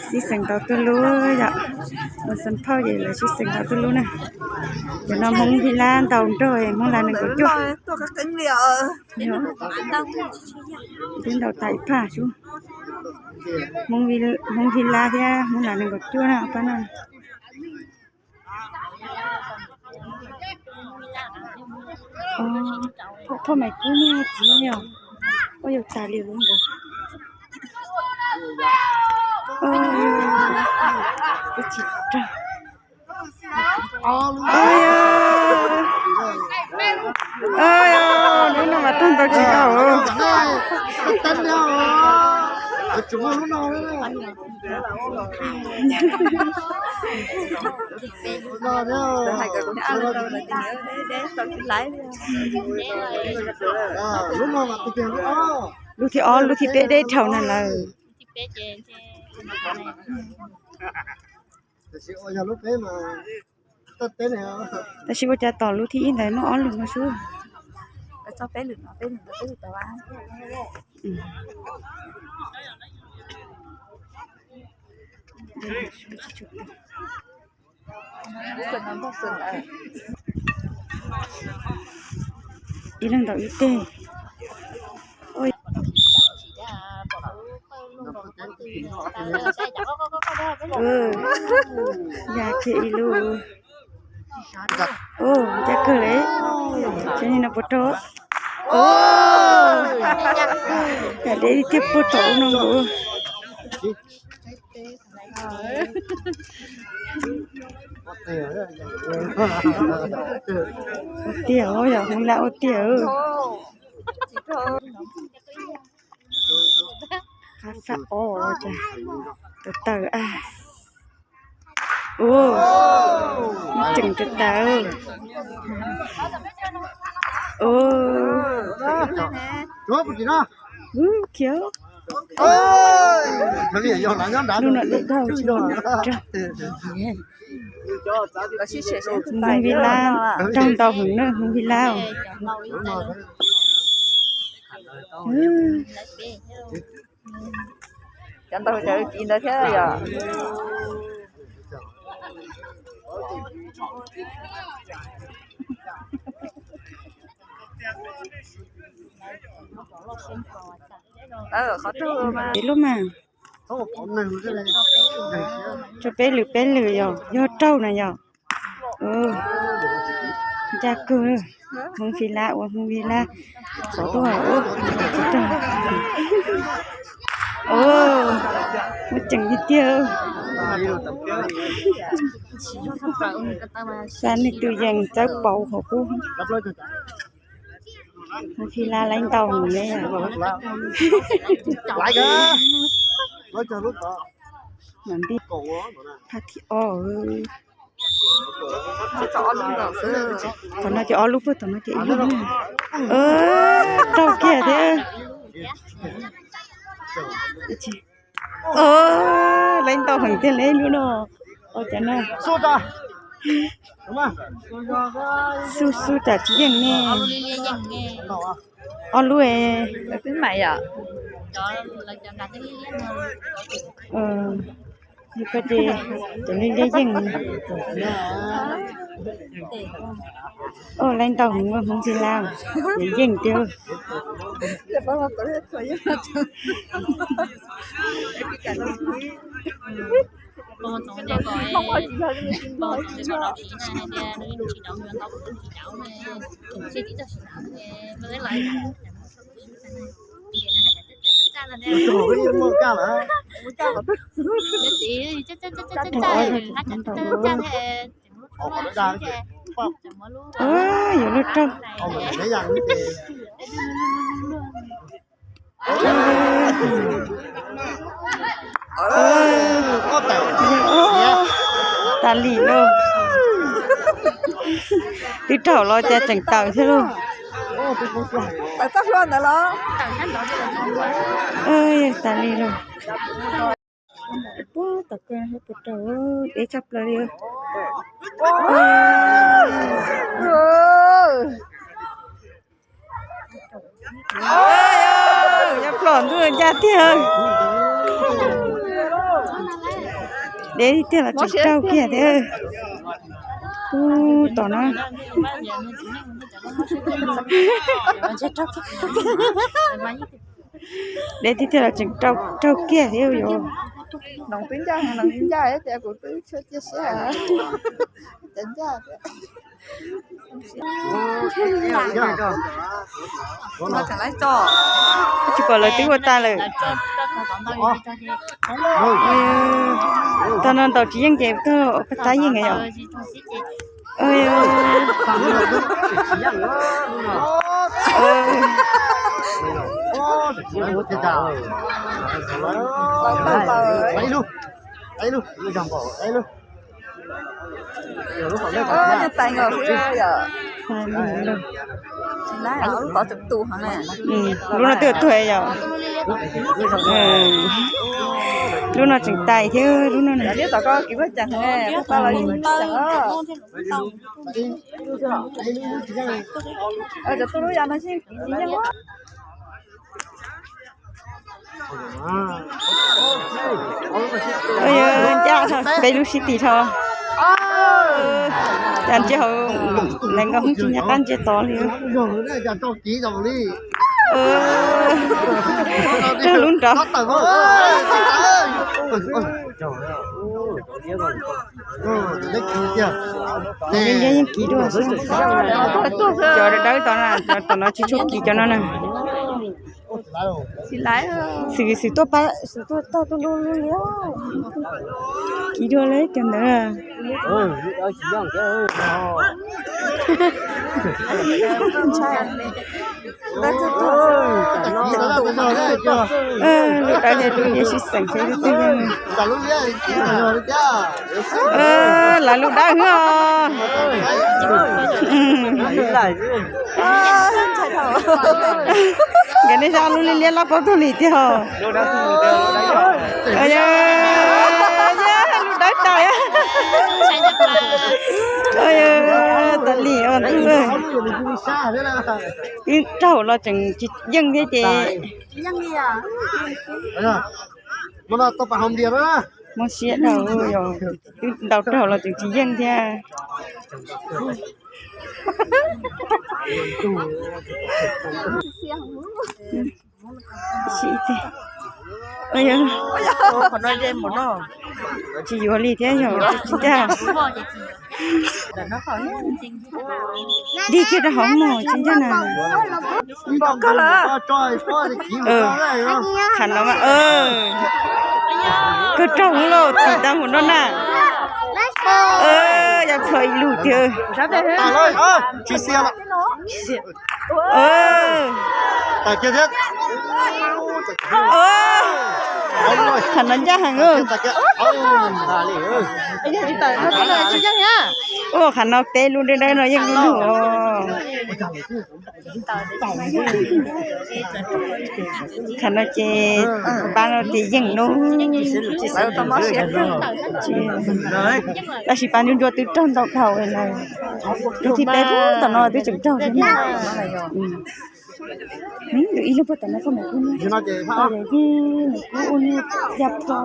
Sib xeem tau tuj lub yom, ua xeem phauj ces lawv sib xeem tau tuj lub na. Cov no Hmoob Vib Lab ntaus nrog Hmoob Las nees nkaum cuaj. Twb ntaus tas ib phaj xwb. Hmoob Vib Lab thiab Hmoob Las nees nkaum cuaj na pab no. Phauj Maiv Kub niag txiv yog, ua yus tas li lub ntawd. Twb tsis rog. Lub no mas tag ntau tsis tau. Lub thib ob lub thib peb deb dhau na lawm. Tab sis ua cas tom lub thib ib ntawd noj ob lwm no xwb. Ib leeg ntaus ib teg. Ya kiag ib lub. Ncaj kawg li. Cov niag no puas raug? Yam deb tiag tiag puag tom no nkaus. Ua tiag, yog Hmoob Lab ua tiag. Qab faj ob los cas, tawv tawv a. Ua, muaj ceem tawv tawv. Ua, khiav. Lub no deb dhau. Hmoob Vib Lab raug ntau heev na, Hmoob Vib Lab. Cov ntau cov kiv ntawd thiab yom. Qhov raug mas. Tso peb lwm peb lwm yog, yog raug na yog. Ncaj kawg, Hmoob Vib Lab ua Hmoob Vib Lab. Xov tuaj, ua, muaj ceem tiag tiag. Xa nej tus yees txawb pauv hauv qub. Hmoob Vib Lab laib ntau heev ne. Mam nti phaj thib ob. Tom no ces ob lub puag, tom no ces ib lub. Raug kiag thiab. Laib ntau heev tiag li lub no. Cov no xub xub tsam tsis yeej ne. Ob lub. Yog koj ces cov liab liab yeej. Laib ntau heev, Hmoob Vib Lab, yeej tiag. Yuav luag raug. Tas li lauj. Twb raug los cas tseem tawm thiab lauj. Tas li lauj. Puag tom kawg puas raug, deb tshaj plaws li. Nyob plom ntuj ncaj tiag. Deb tiag los tseem raug kiag thiab. Ub, tom no. Deb tiag tiag los tseem raug kiag thiab yom. Noov twb ncaj, noov ncaj tias kuv twb tsis cia siab. Cov ncaj. Tsis pom lawv twb ua tag lawm. Tag no ntaus tsis yeej ces pab tab yeej yom. Lub no twb tuag yom. Lub no tseem tais thiab lub no. Ncaj peb lub sib tim dhau. Cas ntsia hauv lawv nkauj hwj tsis nco qab ntsia tod li. Raug lub nrov. Yeej kiv dua. Cov dawb dawb tom no, tom no tsis tshua kiv cov no na. Xwm, xwm tuaj pab, xwm tuaj tag tuaj lub lub liab. Kiv dua li cov ntawd. Lub dawb ces lub yeej sib xeem thiab lub twg yeej. Lawv lub dawb hwv os. Nkawd nej zaj lub liab liab loj paub tuag li tiag os. Lub dawb tas. Tas li os. Twb raug los tseem tsis yeej thiab ces. Muab siab dhau, twb ntaus raug los tseem tsis yeej thiab. Tsis yuav li thiab yog tsis ncaj. Dig kiag rau hauv mog tsis ncaj na. Khav no mas kawg raug hwv lauj, tim tag mus no na. Yog plho ib lub tiag. Khav no ncaj heev. Ua khav no peb lub dawb dawb no yeej lub lug os. Khav no ces pab no ces yeej lub. Tab sis pab ntsuab ntsuab twb raug ntau dhau lawm. Lub thib peb tom no twb tseem raug thiab. Ib lub puag tom no koj mam kub, koj mam kub ua ya pho.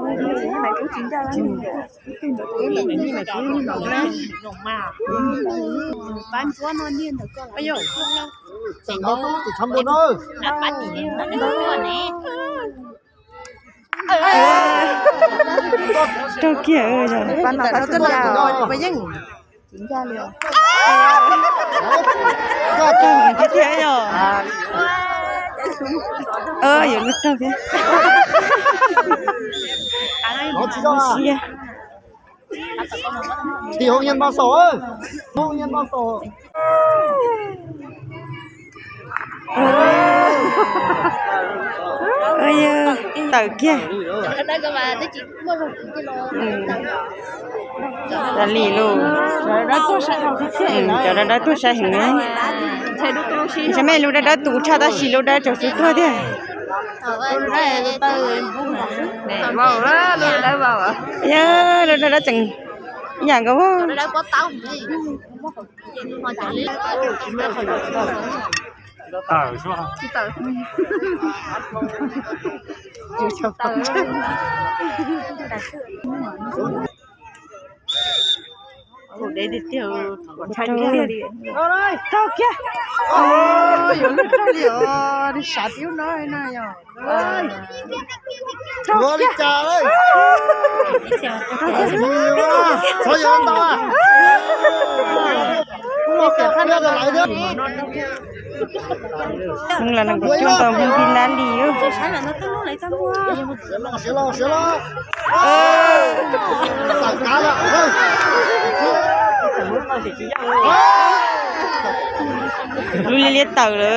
Raug kiag. Raug thiab yog. Yuav lub raug thiab. Tim hauv nyias npau suav, hauv nyias npau suav. Tawm kiag. Tas li lauj. Cov dawb dawb tuaj sai heev. Ntshe mej lub dawb dawb tus tshaj tab sis lub dawb tsaus xwb tuag tiag. Yog lub dawb dawb tseem ib yam nkaus. Rau kiag. Yuav lub rau li os, sav tiub no na yog. Rau li cas? Txhob yuav ntau. Hmoob Las nees nkaum cuaj ntau Hmoob Vib Lab li. Lub liab liab tawm lawm.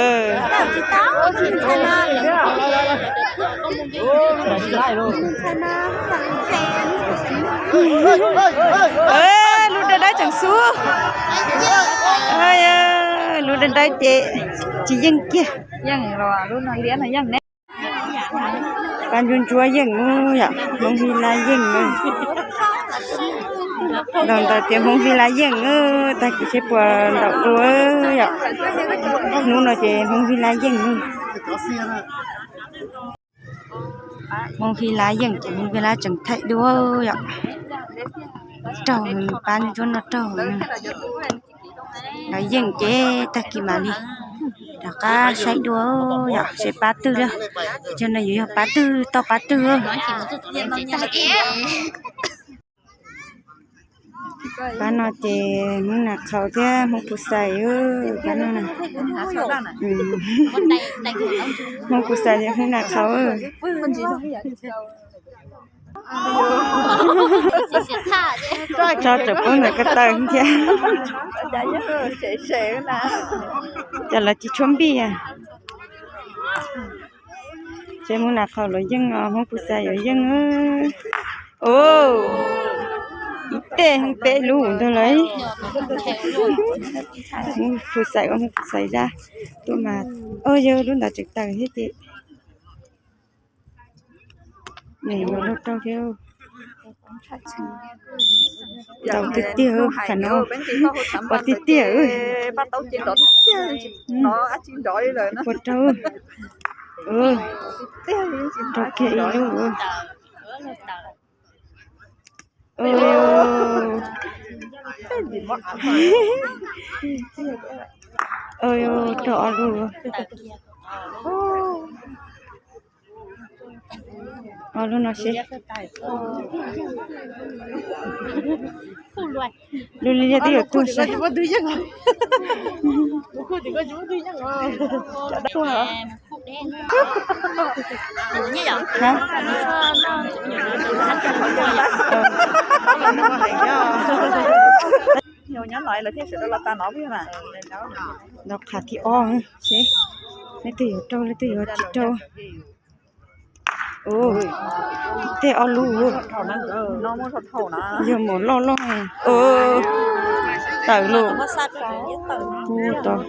Lub dawb dawb tseem xub. Lub dawb dawb ces tsis yeej kiag. Pab ntsuab ntsuab yeej yom, Hmoob Vib Lab yeej. Ntaus ntaus tias Hmoob Vib Lab yeej, tag kis seb puas ntaus dua yom. Hnub no ces Hmoob Vib Lab yeej. Hmoob Vib Lab yeej ces Hmoob Vib Lab tseem thaij dua yom. Raug, pab ntsuab no raug. Lawv yeej ces tag kis mam li rov qab saib dua yom, seb pab twg li. Cov no yuav yog pab twg tau pab twg. Pab no ces Hmoob Nas Qhaus thiab Hmoob Phu Xais, pab no na. Hmoob Phu Xais thiab Hmoob Nas Qhaus. Tso tsam poob ntawm ko taw thiab. Cas lawv tsis tshuab npij a. Seb Hmoob Nas Qhaus los yeej os, Hmoob Phu Xais yuav yeej. Ib tej Hmoob peb lub ntag lawm. Hmoob Phu Xais ua Hmoob Phu Xais zaj tuaj mas, yog lub ntawd tseem tawm thiab ces. Nws yuav luag rau thiab. Ntau tiag tiag, qhov no ua tiag tiag. Ua rau, rau kiag ib lub. Rau ob lub. Ob lub no seb. Lub liab liab twb yuav tuag seb. Nyob no lawv thiaj sawv daws los tas no. Los qhov thib ob seb leej twg yuav rau leej twg yuav tsis rau. Tej ob lub. Yog mus loj loj. Tawm lawm. Tod.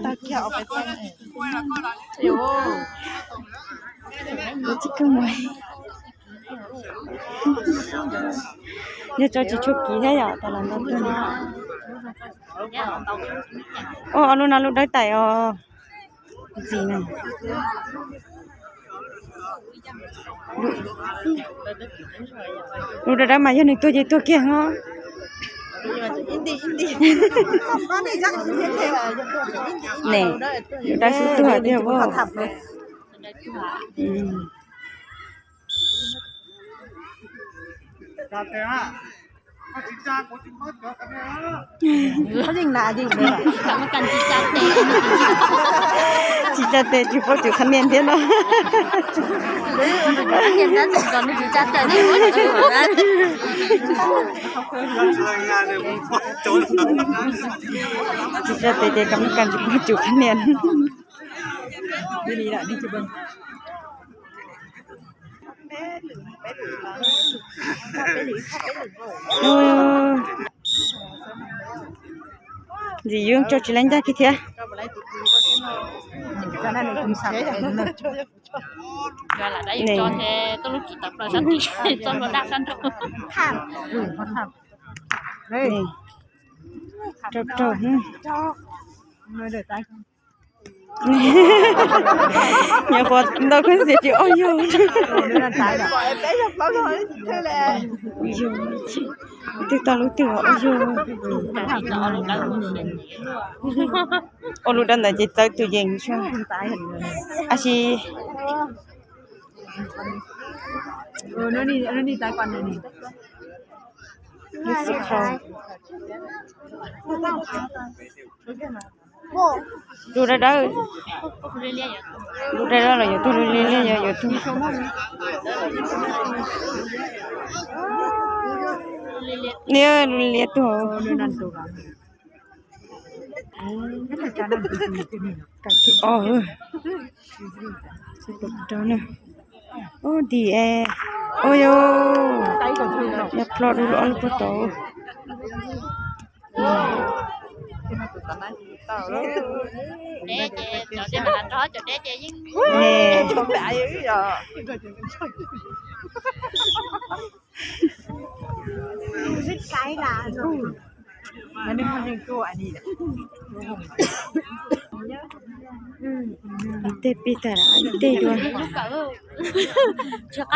Yog tso tsis tshua kiv thiab yom, tas los ntau tuaj. Ob lub no lub dawb tais os. Ntxim na. Lub dawb dawb mas yog nws tuag ces tuag kiag os. Ne, lub dawb xub tuag tiag os. Tsis tsa tes tsis paub cov qhab nias thiab no. Tsis tsa tes ces kab mob kas tsis paub cov qhab nias. Ntxim yub tso tsis laib ncaj kiag thiab. Rau rau. Nyuam qhuav ntaus koj xiam tsis ob yug. Yug, twb tau lub twg ob yug. Ua lub dawb ntawd ces txawb tus yees xwb. Ab si. Lub xwb qhau. Tus dawb dawb, tus dawb dawb los yuav tuag, lub liab liab yuav tuag. Liab, lub liab tuag. Ob, rau na. Ub, di e. Ua yog, yog plho dua ob lub pob tau. Tej pib tag ib teg dua. Tsis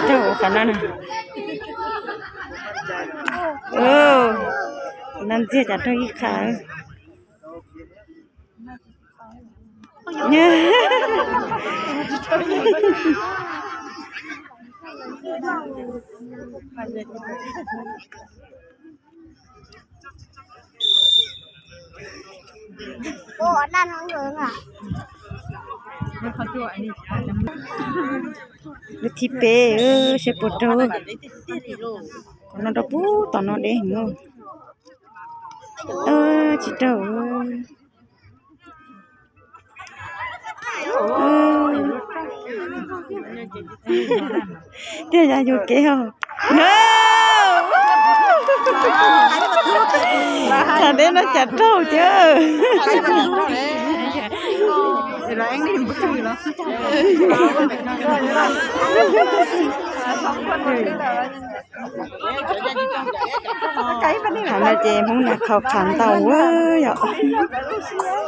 raug qhov no na. No ntxiag cas raug ib qho. Lub thib peb, seb puas raug. Qhov no rau pub tom no deb heev. Tsis raug. Tiag, yog yus kev os. Tham deb no cas raug thiab. Qhov no ces Hmoob Naj Khau qhav ntau yom.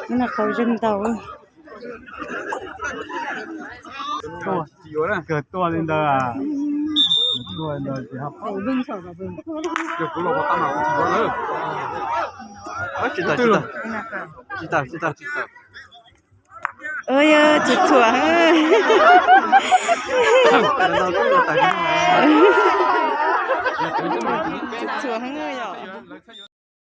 Hmoob Naj Khau zeeg ntau. Kawg tuaj li ntawd, tuaj li ntawd ces ho, yog kuv los ua tab mas kuv tsis yuav lawm. Tsis tawm, tsis tawm, tsis tawm, tsis tawm. Ua yog txhuam txhuam heev. Txhuam txhuam heev yom.